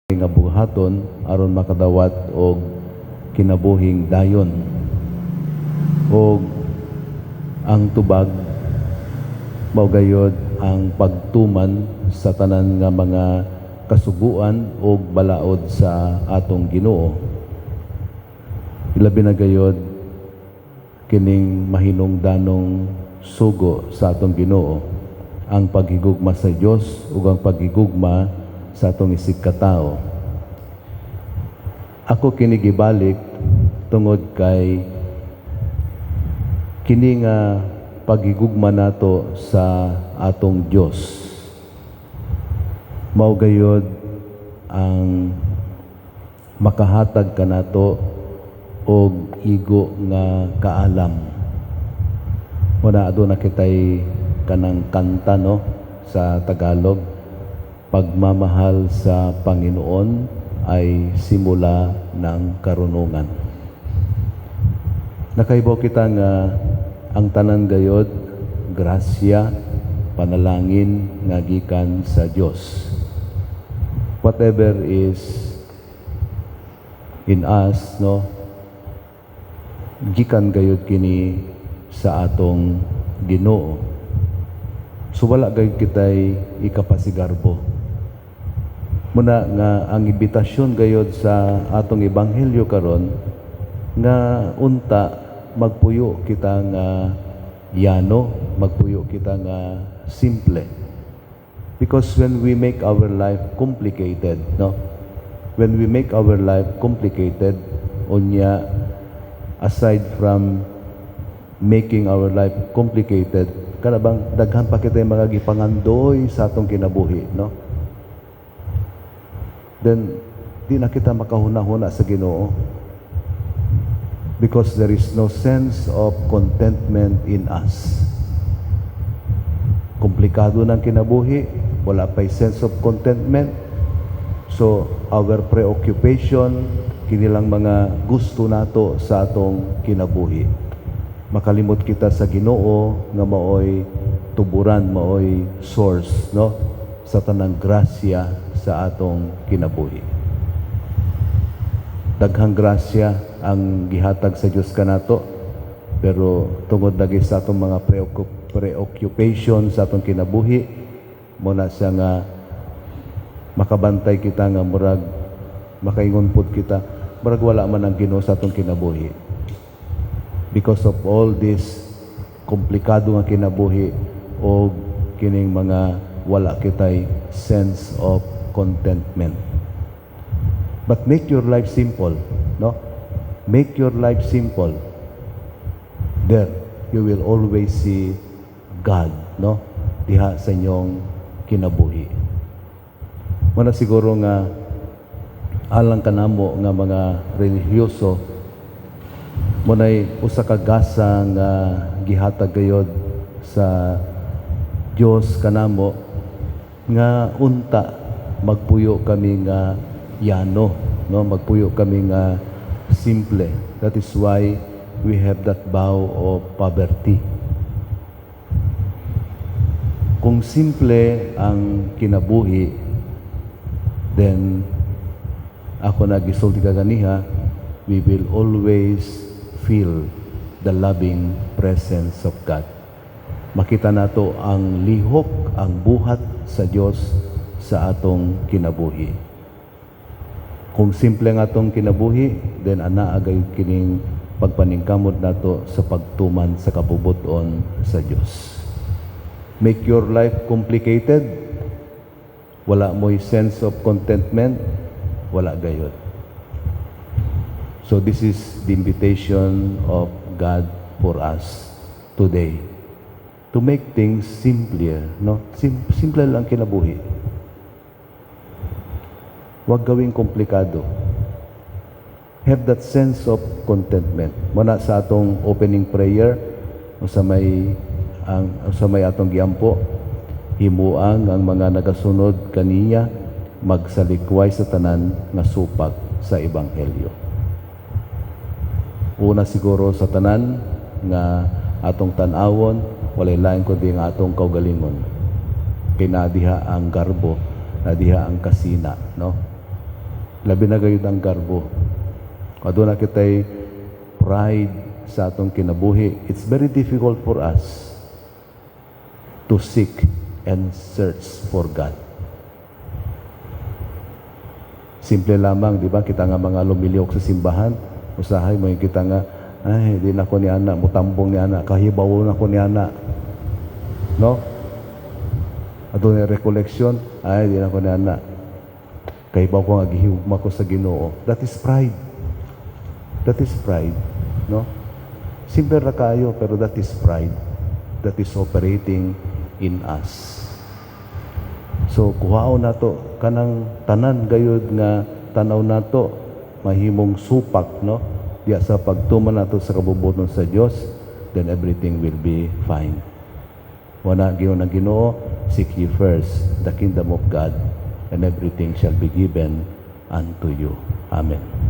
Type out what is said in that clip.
Nga buhaton aron makadawat og kinabuhing dayon. Og ang tubag mao gayod ang pagtuman sa tanan nga mga kasuguan ug balaod sa atong Ginoo. Ilabi na gayod kining mahinungdanong sugo sa atong Ginoo, ang paghigugma sa Dios ug ang paghigugma sa atong isigkatao. Ako kini gibalik tungod kay kini nga paghigugma nato sa atong Dios mao gayod ang makahatag kanato og igo nga kaalam. Muna aduna kitay kanang kanta, no, sa Tagalog, "Pagmamahal sa Panginoon ay simula ng karunungan." Nakaibaw kita nga ang tanan gayod grasya, panalangin nga gikan sa Dios. Whatever is in us, no, gikan gayod kini sa atong Ginoo. So wala gayud kitay ikapasigarbo. Muna nga ang imbitasyon gayod sa atong ebanghelyo karon nga unta magpuyo kita nga yano, magpuyo kita nga simple. Because when we make our life complicated, no? When we make our life complicated, unya aside from making our life complicated, kana bang daghan pa kita mga gipangandoy sa atong kinabuhi, no? Then di na kita makahuna-huna sa Ginoo because there is no sense of contentment in us. Komplikado ng kinabuhi, wala pa'y sense of contentment. So, our preoccupation, kinilang mga gusto nato sa atong kinabuhi. Makalimot kita sa Ginoo nga maoy tuburan, maoy source, no, sa tanang grasya sa atong kinabuhi. Daghang grasya ang gihatag sa Dios kanato, pero tungod lagi sa atong mga preoccupation sa atong kinabuhi, mo na siya nga makabantay kita nga murag makaingon pod kita, murag wala man ang Ginoo sa atong kinabuhi because of all this komplikado nga kinabuhi o kining mga wala kitay sense of contentment. But make your life simple, no? Make your life simple. There, you will always see God, no, diha sa inyong kinabuhi. Muna siguro nga alang kanamo nga mga relihiyoso, munay usa ka gasa nga gihatag gayod sa Dios kanamo nga unta magpuyo kami nga yano, no, magpuyo kami nga simple. That is why we have that vow of poverty. Kung simple ang kinabuhi, then ako nagisulti kaganiha, we will always feel the loving presence of God. Makita nato ang lihok, ang buhat sa Dios sa atong kinabuhi. Kung simple ang atong kinabuhi, then anaa gayud kining pagpaningkamot nato sa pagtuman sa kabubut-on sa Dios. Make your life complicated, wala mo'y sense of contentment, wala gayod. So this is the invitation of God for us today. To make things simpler, no? Simple lang kinabuhi. Huwag gawing komplikado. Have that sense of contentment. Muna sa atong opening prayer, o sa may atong giampo, himuang ang mga nagasunod kaniya magsalikway sa tanan nga supak sa ebanghelyo. Una siguro sa tanan nga atong tan-awon, walay lain kundi ang atong kaugalingon. Kay nadiha ang garbo, nadiha ang kasina, no? Labi na gayud ang garbo. Aduna kitay pride sa atong kinabuhi. It's very difficult for us to seek and search for God. Simple lamang, di ba? Kita nga mga lumilihok sa simbahan, usahay mo yung kita nga, "Ay, di na ko ni ana, mutambong ni ana, kahibaw na ko ni ana." No? Aduna recollection, "Ay, di na ko ni ana. Kahibaw ko nga gihugma ko sa Ginoo." That is pride. That is pride. No? Simple ra kayo, pero that is pride. That is operating in us. So kuhaon nato kanang tanan gayud nga tanaw nato mahimong supak, no, diya sa pagtuman nato sa kabubut-on sa Dios, then everything will be fine. Wala giyon ang Ginoo, "Seek ye first the kingdom of God and everything shall be given unto you." Amen.